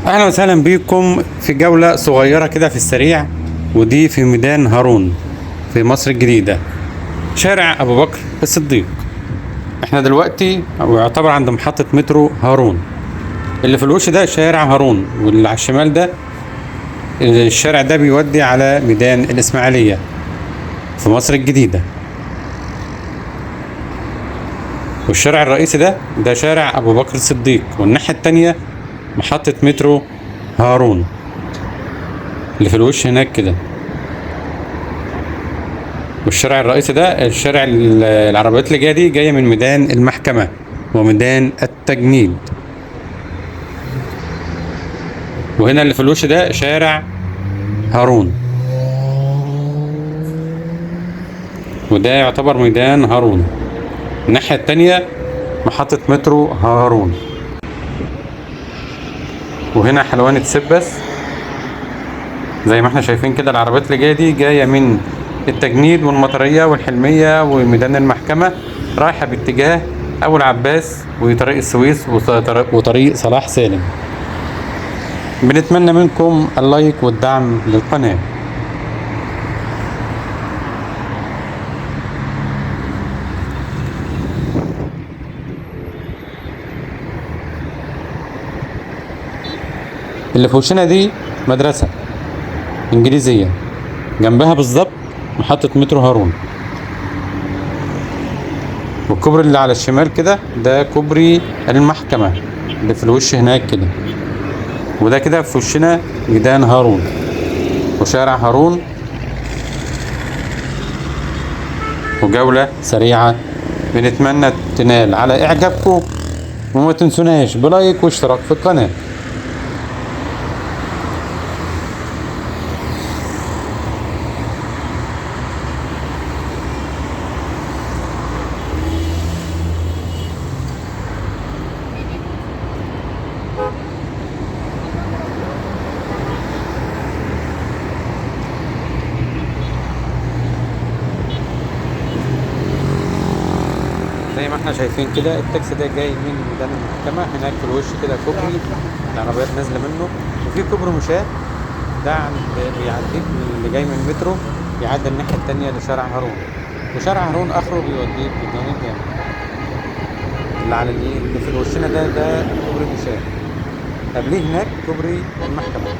اهلا وسهلا بيكم في جولة صغيرة كده في السريع، ودي في ميدان هارون في مصر الجديدة، شارع ابو بكر الصديق. احنا دلوقتي يعتبر عند محطة مترو هارون. اللي في الوش ده شارع هارون، واللي على الشمال ده الشارع ده بيودي على ميدان الاسماعيلية في مصر الجديدة. والشارع الرئيسي ده شارع ابو بكر الصديق، والناحية التانية محطة مترو هارون اللي في الوش هناك كده. والشارع الرئيسي ده الشارع العربيات اللي جاية دي جاية من ميدان المحكمة وميدان التجنيد. وهنا اللي في الوش ده شارع هارون، وده يعتبر ميدان هارون. الناحية التانية محطة مترو هارون. وهنا حلوانة سبس. زي ما احنا شايفين كده العربيات اللي جاية دي جاية من التجنيد والمطرية والحلمية وميدان المحكمة، رايحة باتجاه أبو العباس وطريق السويس وطريق صلاح سالم. بنتمنى منكم اللايك والدعم للقناة. اللي في وشنا دي مدرسة إنجليزية، جنبها بالظبط محطة مترو هارون. والكوبري اللي على الشمال كده ده كوبري المحكمة اللي في الوش هناك كده. وده كده في وشنا ميدان هارون وشارع هارون. وجولة سريعة بنتمنى تنال على إعجابكم، وما تنسوناش بلايك واشتراك في القناة. زي ما احنا شايفين كده التاكسي ده جاي من ميدان المحكمة، هناك في الوش كده كوبري العربيات نازلة منه، وفي كوبري مشاة ده بيعديك من اللي جاي من المترو بيعدي الناحية التانية لشارع هارون، وشارع هارون آخره بيوديك ميدان الجامع. اللي على اللي في وشنا ده كوبري مشاة، قبليه هناك كوبري المحكمة.